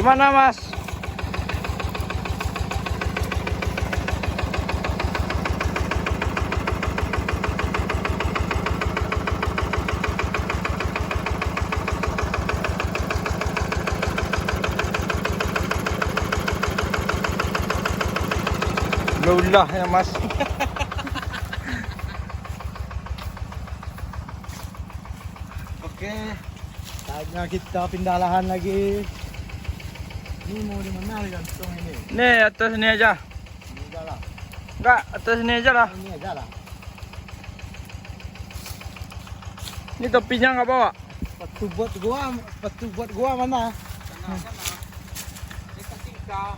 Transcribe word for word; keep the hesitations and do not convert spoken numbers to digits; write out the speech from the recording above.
Mana, Mas? Ulah-ulah ya, Mas. Oke, saatnya kita pindah lahan lagi. Ini mau di mana gantung ini? Nih, atas sini aja. Ini aja lah. Enggak, atas sini aja lah. Ini aja lah. Ini topinya nggak bawa? Sepatu buat gua, sepatu buat gua mana? Sana, sana. Dekat tingkah.